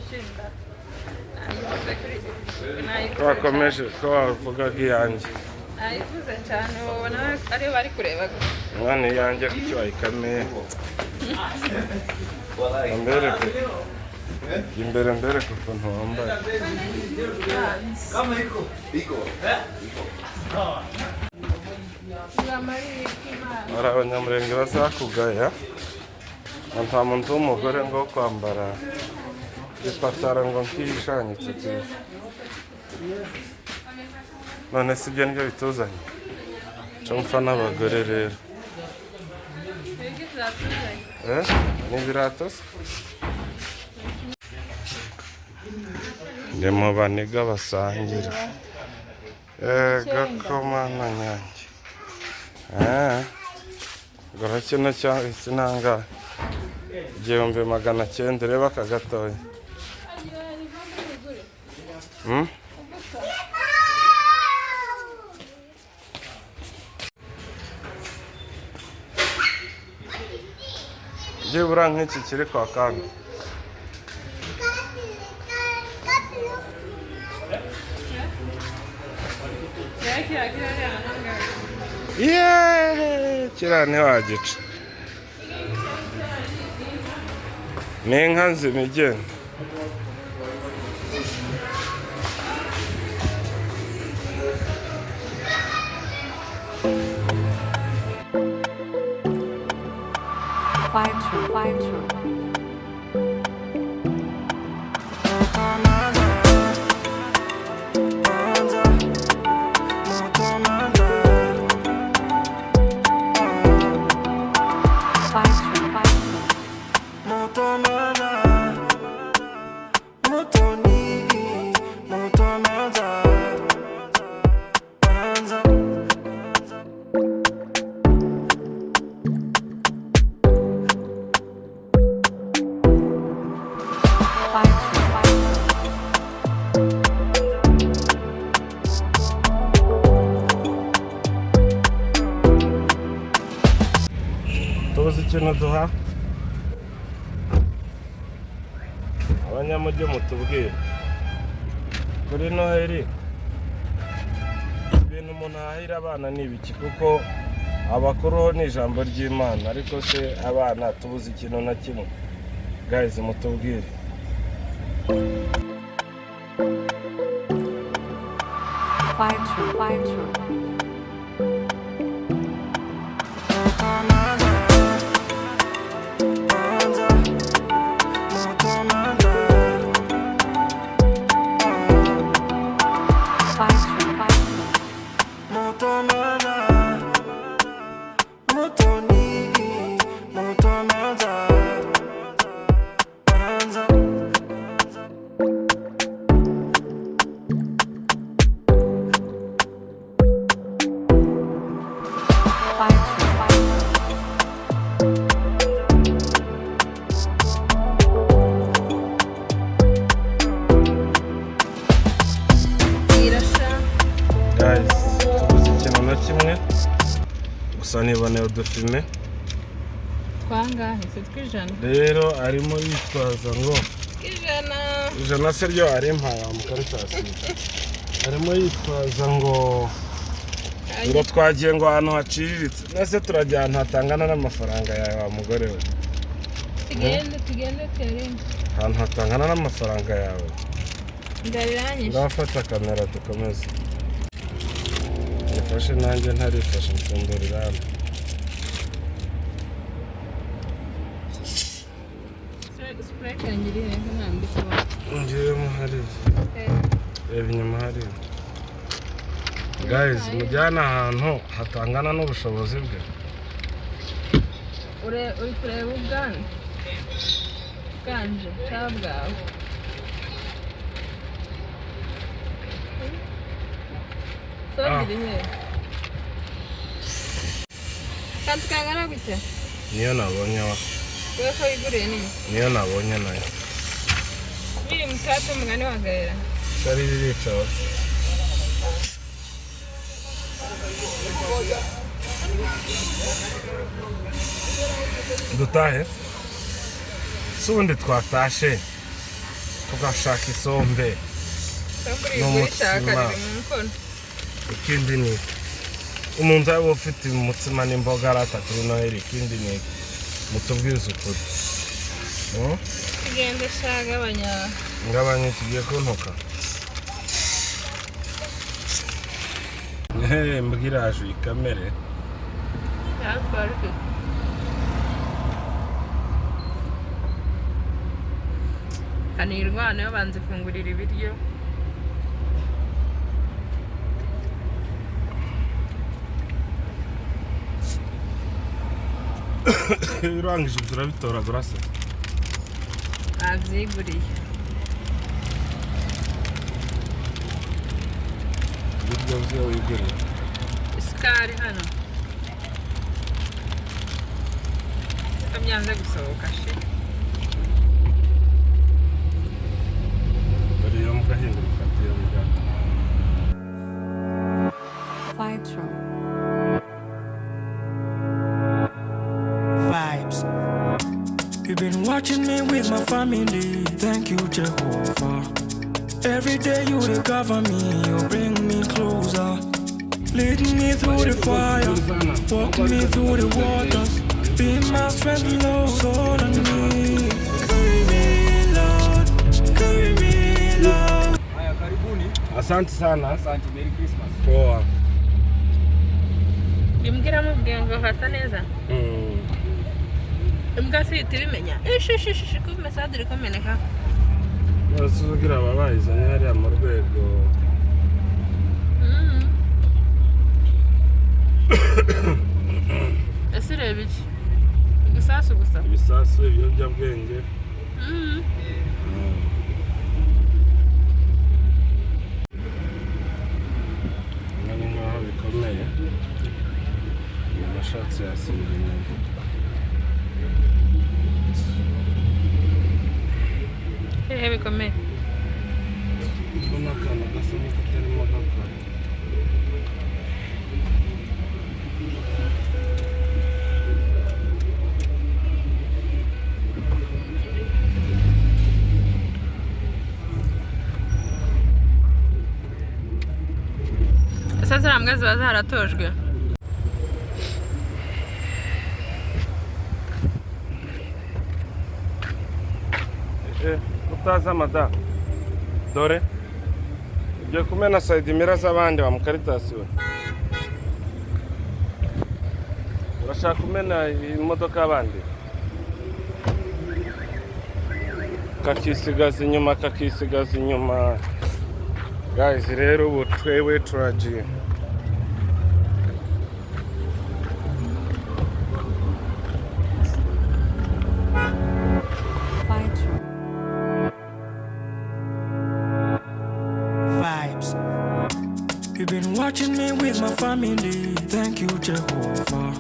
Shinda. Nayivuze kuri Ko wakomeje, ko wavugaga iyanjye? Nayivuze cyane, ubona ariyo bari kureba gusa. Umwana, iyanjye kuki wayikamiye? Mbereke imbere, mbereke ukuntu wambaye. Hari Abanyamurenge bazakugaya ngo nta muntu w'umugore ngo wo kwambara ipataro ngo nk'iyishanyitse byiza. None si ibyo nibyo bituzanye? Cyo mpfa n'abagore rero. Twebwe zatuzanye. Eh? Ni ibirato se? Ndi mu baniga basangira. Ega komana nyange. Eh. Gura kino cya iki nangahe? 1900, reba aka gatoya. Byibura nk'iki kiri kwa kanga. Rero kiriya kiriya nangahe? Yeee, kiriya ntiwagica. Ni inka nzima igenda. Fire truck, fire truck. Fire truck, fire truck. Mutomana, Mutoni, Mutomanza, Manza. Fire truck, fire truck. Tubuze ikintu duha abanyamujyi. Mutubwire kuri Noheli, ibintu umuntu ahahira abana ni ibiki? Kuko abakuru ho ni ijambo ry'Imana, ariko se abana tubuze ikintu na kimwe? Guys, mutubwire. Fire truck, fire truck. Mutomanza, Manza, Mutomanza. Fire truck, fire truck. Mutomana, Mutoni, Mutomanza, Manza. Fire truck, fire truck. Irasha. Guys, tubuze ikintu na kimwe gusa niboneye udufime. Twangahe se? Tw'ijana? Rero arimo yitwaza ngo Tw'ijana. Ijana se ryo arimpaye wa mukaritasi? Arimo yitwaza ngo twagiye ngo ahantu haciriritse. Nese turajya ahantu hatangana n'amafaranga yawe, wa mugore we? Tugende, tugende tuyarenze. Ahantu hatangana n'amafaranga yawe. Ndarangije. Ndafata kamera, dukomeze. Nifashe nanjye ntarifashe, mfundurira hano. Sprite yanjye iri hehe? Ntabwo ndi kubona. Ngiyemo hariya. Reba inyuma hariya. Guys, mujyane ahantu hatangana n'ubushobozi bwe. Uri kureba ubwanwa bwanje cyangwa bwawe? Soda Ah. iri hehe? Akantu kangana gutya. Niyo nabonye wa. Wowe ko wiguriye nini? Niyo nabonye nayo. Biri mutatu, umugani wa Gaera. Sari ririca wa. Dutahe si ubundi twatashe. Ugashaka isombe N'umutsima. N'umutsima. Riri mu mukono. Ikindi ni iki? Umuntu yaba ufite umutsima n'imboga arata kuri Noheli. Ikindi ni iki? Mutubwize ukuri. Tugende sha, gabanya. Ngabanye, tugiye kuntuka. Mbwiraje iyi kamere. Yatwarwe. Kanirwa nayo banze fungurira ibiryo. Urangije ibyo urabitoragura se? Babyiguriye. Ibiryo byo wiguriye? Isukari hano. Ko byanze gusohoka shi. Dore iyo mbwa, hindura ifata iyo mbwa. Vibes room. Vibes. You've been watching me with my family. Thank you, Jehovah. Every day you dey cover me, you bring me closer. Lead me through the fire, walk me through the waters. Be my strength, Lord, all I need. Carry me, Lord, carry me, Lord. Haya, karibuni. Asante sana. Asante, Merry Christmas. Poa. Imbwa iramubwiye ngo hasa neza. Imbwa si ihita ibimenya. Ishishishishi, kuba imesade iri kumeneka. None se ugira baba bayizanye hariya mu rwego? Ese ureba iki? Igisasu gusa. Ibisasu, ibiyobyabwenge. Hano ni nkaho bikomeye. Umuntu ashatse yasubira inyuma. Hehe bikomeye? Mbona akantu gasa nk'akatarimo gakora. Ese ziriya mbwa ziba zaratojwe? Utazi amada, dore ugiye kumena side mirror z'abandi. Wa mukaritasi we, urashaka kumena imodoka y'abandi? Kakisigaza inyuma, kakisigaza inyuma. Guys, rero ubu twewe turagiye. Vibes room. Vibes. You've been watching me with my family. Thank you, Jehovah.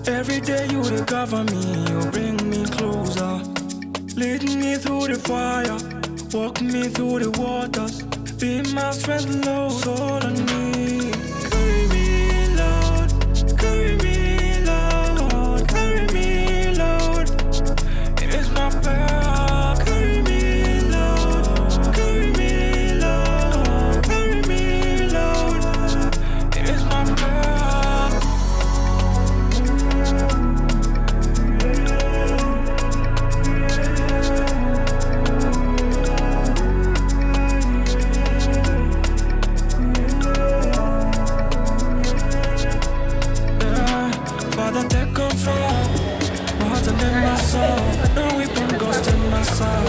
Every day you dey cover me, you bring me closer. Lead me through the fire, walk me through the waters. Be my strength, Lord, all I need. Carry me, Lord, carry me, Lord, carry me, Lord. It is my prayer. Carry me, Lord, carry me, Lord, carry me, Lord. It is my prayer. Yeah. Father, take control. My heart and in my soul. No weapon goes to my soul.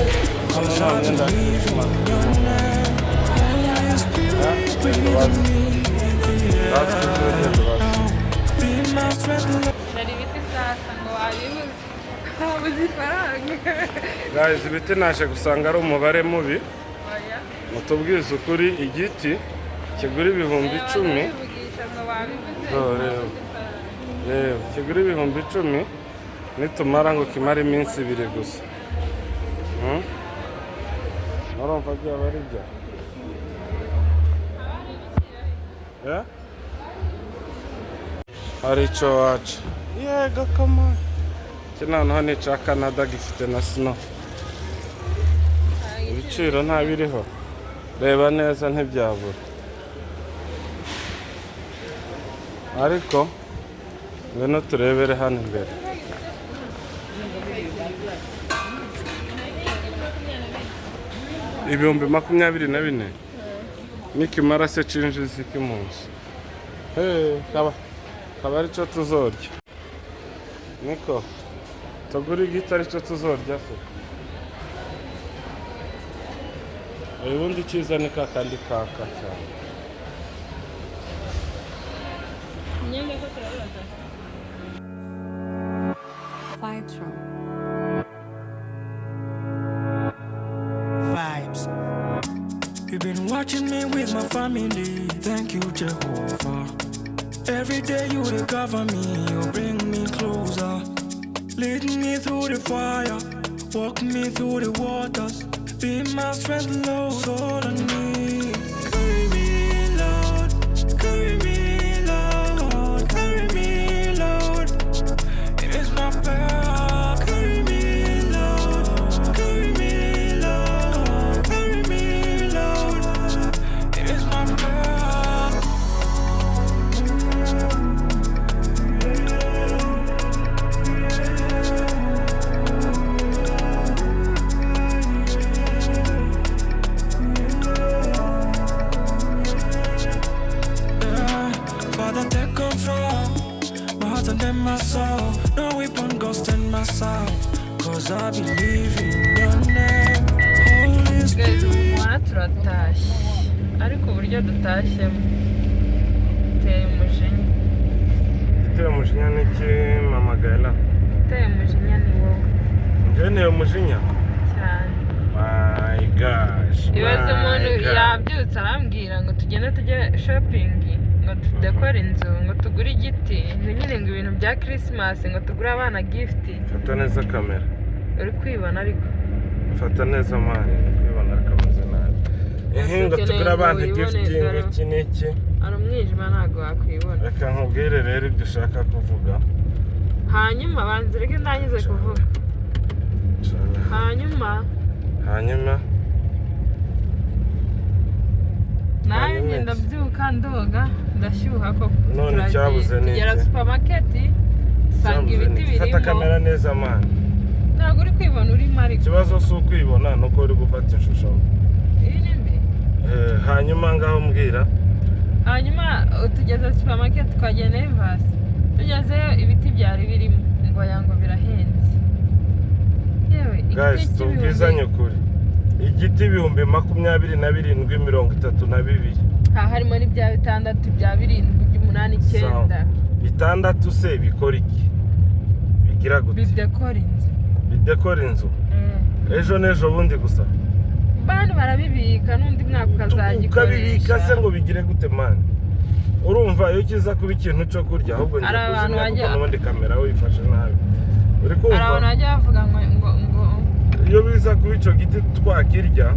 Cause I believe in your name. Holy Spirit, breathe in me. Yeah. Be my strength, Lord. Hari ibiti sasa ngo wabibuze, wabuze ifaranga. Guys, ibiti naje gusanga ari umubare mubi. Oya. Mutubwize ukuri, igiti kigura 10,000. Barabivugisha ngo wabibuze. Dore. Wabuze ifaranga. Reba, kigura 10,000, nitumara ngo kimare iminsi 2 gusa. Murumva byaba ari byo? Eh? Hari icyo waca? Yego, kama iki noneho ni icya Canada, gifite na snow. Ibiciro ntabiriho, reba neza, ntibyabura. Ariko ngwino turebere hano imbere. 24,000 nikimara se cinjiza iki mu nzu? Hey, kaba aricyo tuzorya. Niko tugura igiti aricyo tuzorya se? Ubundi icyiza ni kakandi kaka cyane. Imyenda ko turabaza. Vibes Room. Vibes. You've been watching me with my family. Thank you, Jehovah. Every day you recover me, you bring me closer. Lead me through the fire, walk me through the waters. Be my strength, Lord, all I need. Carry me, Lord, carry me, Lord, carry me, Lord. It is my prayer. Carry me, Lord, carry me, Lord, carry me, Lord. It is my prayer. Yeah. Father, take control. My heart and then my soul. No weapon gonna stand my side. 'Cause I believe in your name. Holy Guys, Spirit. mubona turatashye, ariko uburyo dutashyemo uteye umujinya. Giteye umujinya n'iki, mama Gaela? Uteye umujinya ni wowe. Njyewe nteye umujinya? Cyane. My gosh. Ibaze My umuntu God. yabyutse arambwira ngo tugende tujye shopping, ngo tudekore inzu, ngo tugure igiti, ngo nyine ngo ibintu bya Christmas, ngo tugure abana gift. Fata neza kamera. Uri kwibona ariko? Fata neza, man. Ni kwibona ariko ameze nabi. Ehe, ngo Ukeneye tugure ngo abantu wibone, gift, ngo dore. iki n'iki. Hari umwijima, ntabwo wakwibona. Reka nkubwire rero ibyo ushaka kuvuga. Hanyuma banza ureke ndangize kuvuga. Hanyuma Hanyuma? Nanjye Hanyuma iki? Ndabyuka, ndoga, ndashyuha koko. None Turagiye, icyabuze ni tugera iki? supermarket, usanga Cyabuze ibiti ni iki? Fata birimo. kamera neza, man. Ntabwo uri kwibona urimo ariko. Ikibazo si ukwibona, ni uko uri gufata ishusho. Iyi ni mbi. Hanyuma ngaho mbwira. Hanyuma tugeze supermarket, twagiye Naivas. Tugezeyo, ibiti byari birimo ngo ya ngo birahenze. Yewe, igiti Guys, tubwizanye cy'ibihumbi ukuri, igiti 27,032. Ha, harimo n'ibya bitandatu, bya birindwi, by'umunani, icyenda. Bitandatu se bikora iki? Bigira gute? Bidekora inzu. Bidekora inzu? Ejo n'ejo bundi gusa. Bandi barabibika n'undi mwaka Ukabibika ukazagikoresha. se ngo bigire gute, man? Urumva iyo kiza kuba ikintu cyo kurya, ahubwo ngiye Hari abantu kuzimya kuko n'ubundi kamera wifashe nabi, uri Hari kumva? abantu bajya bavuga ngo Iyo biza kuba icyo giti twakirya,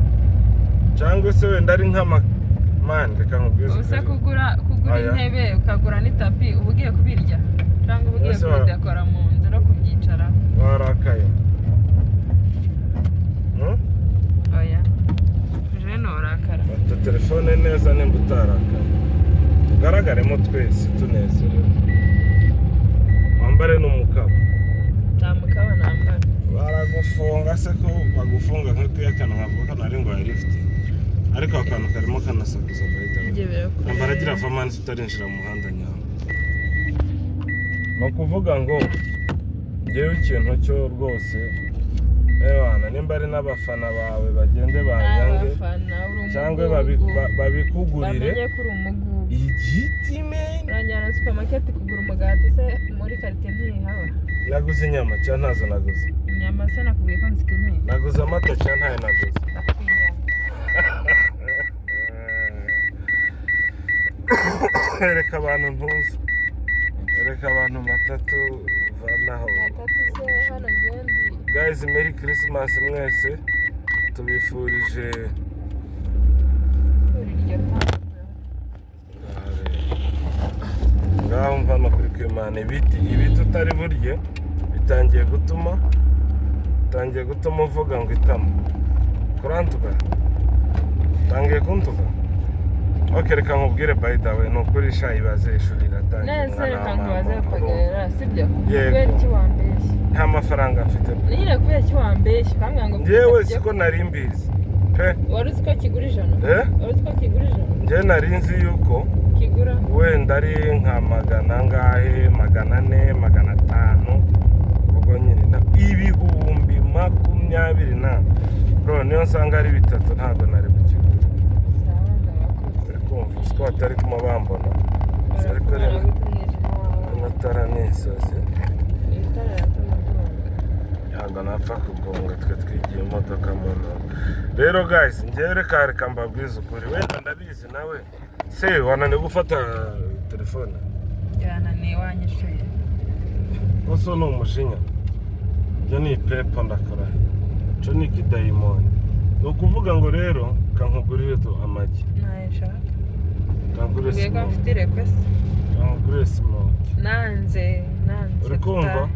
cyangwa se wenda ari nk'ama, man, reka nkubwize Ubuse ukuri. kugura Aya. intebe, ukagura n'itapi, uba ugiye kubirya cyangwa uba ugiye Ese kubidekora mu nzu no kubyicaraho? Warakaye? Oya, jene urakara. Fata telefone neza nimba utarakaye, tugaragaremo twese tunezerewe, wambare n'umukaba. Nta mukaba nambara. Baragufunga se? Ko bagufunga nk'akuyakana nkavuga ko nari ngo lift, ariko ako kantu karimo kanasakuza gahita. Ibyo birakureba. Ambara agira vamani, tutarinjira mu muhanda nyawo. Ni ukuvuga ngo ngewe ikintu cyo rwose, ewana, nimba ari n'abafana bawe bagende banyange Abafana, uri cyangwa umugugu. babikugurire. Bamenye ko uri umugugu. Igiti, man. Uranjyana supermarket kugura umugati se? Muri karitsiye ntihaba? Naguze inyama cyangwa ntazo naguze? Inyama se nakubwiye ko nzikeneye? Naguze amata cyangwa ntayo naguze? Inyama. Reka abantu ntuzi, reka abantu matatu vanaho. Gatatu se hano ngendi. Guys, Merry Christmas mwese, tubifurije. Kuri iryo tango. Ngaho mva amakuru kw'Imana. Ibiti utari burye bitangiye gutuma uvuga ngo itama. Kurantuka, utangiye kuntuka. Ok, reka nkubwire, by the way, ni ukuri sha, ibaze ishuri riratangiye. Neza. Mwana Reka wa nkubaze. mama, Pagara, sibyo? Yego. Kubera iki wambeshye? Nta mafaranga mfite. Nyine kubera iki wambeshye ukambwira ngo Njyewe siko nari mbizi pe. Wari uzi ko kigura 100? Eh? Wari uzi ko kigura 100? Njyewe nari nzi yuko Kigura wenda ari nka magana angahe, 400, 500, ubwo nyine na 20,000 na bro, niyo nsanga ari bitatu ntabwo nari kukigura. Sawa, ndabakoze. Uri kumva siko batari kuma bambona, ariko Barakubona rero gute umwijima wawe? Amatara ni insazi. Itara riratuma ndumva. Ntabwo napfa kugonga, twe twigiye imodoka mu ntoki. Rero guys, njyewe reka mbabwize ukuri, wenda ndabizi nawe se wananiwe gufata telefone. Yananiye, wanyishuye. Gusa ni umujinya, ibyo ni ipepo, ndakora cyo ni ikidayimoni. Ni ukuvuga ngo rero kankugurire tu amagi. Ntayo nshaka. Kankugurire Mbwiye ko smoke. mfite request. Kankugurire smoke. Nanze, nanze. Uri kumva?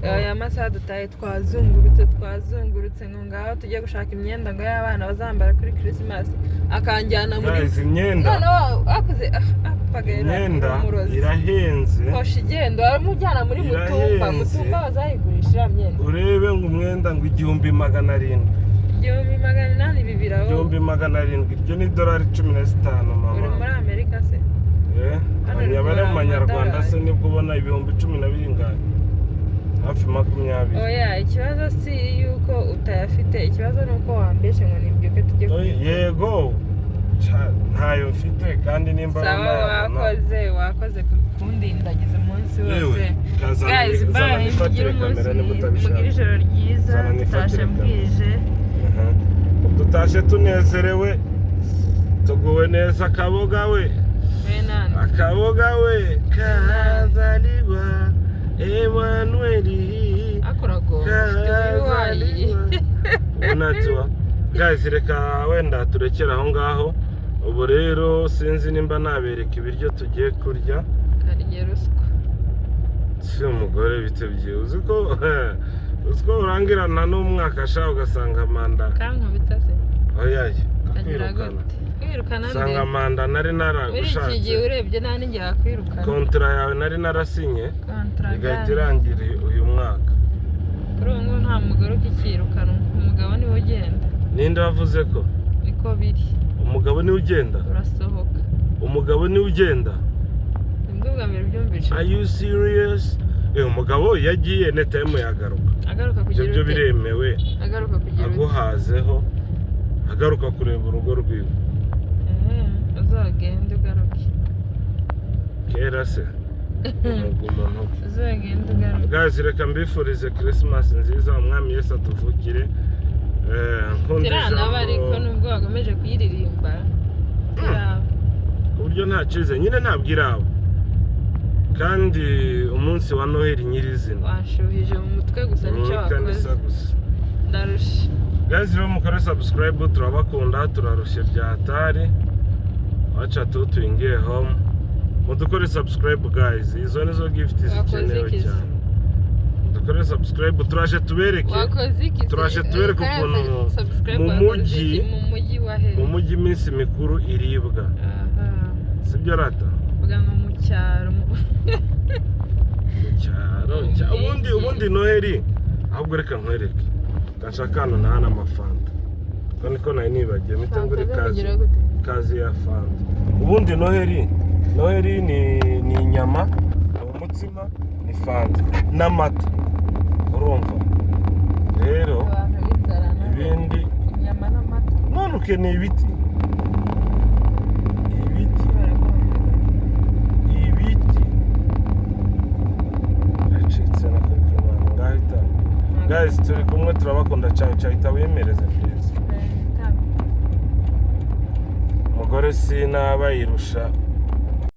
Aya masaha dutaye, twazungurutse, twazungurutse, ngo ngaho tujye gushaka imyenda ngo y'abana bazambara kuri Christmas, akanjyana muri Guys, imyenda noneho wakoze pagera. Imyenda umurozi. irahenze. Hosha igenda, waramujyana muri Mutumba. Irahenze. Mutumba bazayigurisha iriya myenda. Urebe ngo umwenda ngo 1700. 1800, bibiri aho. 1700, iryo ni idolari 15, Uri mama. muri Amerika se? Eh, Hano uri yaba ari mu kugura manyarwanda se, amadolari. nibwo ubona ibihumbi cumi na bingahe, hafi 20. Oya, ikibazo si yuko utayafite, ikibazo ni uko wambeshe ngo nimbyuke tujye Oya, kuyigura. Yego. Ntayo mfite kandi nimba Sawa. nayabona. Wakoze, wakoze kundindagiza umunsi wose. Yewe, kazana Guys, zana bye. nifatire Mugire umunsi kamera niba mwiza, utabishaka. mugire ijoro ryiza. Zana nifatire Tutashe kamera. bwije. Aha. Dutashe tunezerewe, tuguwe neza, akaboga we. Benani. Akaboga we kazaliwa Emanueli. Akuragonga ufite uburwayi. Unajua guys, reka wenda turekere aho ngaho. Ubu rero sinzi nimba nabereka ibiryo tugiye kurya. Karya ruswa. Si umugore bitebye, uzi ko urangirana n'umwaka sha, ugasanga manda Kankubita se? Oyaye. Agira Kakwirukana. gute? Kwirukana Usanga nde? manda nari Muri iki naragushatse. gihe urebye nta n'igihe wakwirukana. Contrat yawe nari narasinye Contrat igahita gani? irangira uyu mwaka. Kuri ubu ngubu nta mugore ukikirukanwa, umugabo niwe ugenda. Ninde wavuze ko? Niko biri. Umugabo niwe ugenda? Urasohoka. Umugabo niwe ugenda? Nibwo bwa mbere ubyumvise. Are you serious? Umugabo iyo agiye anytime yagaruka. Agaruka Ibyo kugira byo ute? biremewe. Agaruka kugira ute? Aguhazeho, agaruka kureba urugo rwiwe. Ehe, uzagende ugaruke. Kera se umuntu. Uzagende ugaruke. Guys, reka mbifurize Christmas nziza, umwami Yesu atuvukire. Nkunda Tiranaba ijambo ariko nubwo wagomeje kuyiririmba, tiraba. Ku buryo nta cyize nyine, ntabwo iraba kandi umunsi wa Noheli nyirizina. Wanshuhije mu mutwe gusa, nicyo Mu ikanisa wakoze. gusa. Ndarusha. Guys, rero mukore subscribe, turabakunda, turarushye bya hatari, wacha tu tuingie home. Mudukore subscribe guys, izo nizo gift Wakoze zikenewe iki se? cyane. Dukore subscribe, turaje tubereke. Wakoze iki se? Turaje tubereke Kaya ukuntu subscribe mu wakoze mujyi iki? Mu mujyi wa he? Mu mujyi iminsi mikuru iribwa. Aha. Sibyo rata? Vuga ngo mu cyaro. Mu cyaro Mu ubundi mujyi. Ubundi Noheli, ahubwo reka nkwereke, nshaka hano ntahana amafanta, ko niko nari nibagiwe mpita ngura Fanta zo ikaze. kugira gute? Ikaze ya fanta. Ubundi Noheli ni inyama, ni umutsima, ni fanta n'amata, urumva rero. Abantu b'inzara nabo. Ibindi Inyama n'amata. None ukeneye ibiti, ibiti, ibiti yacitse na kuri kumana ngahita. Guys, turi kumwe, turabakunda cyane cyane. Wimereze please. Umugore sinaba yirusha.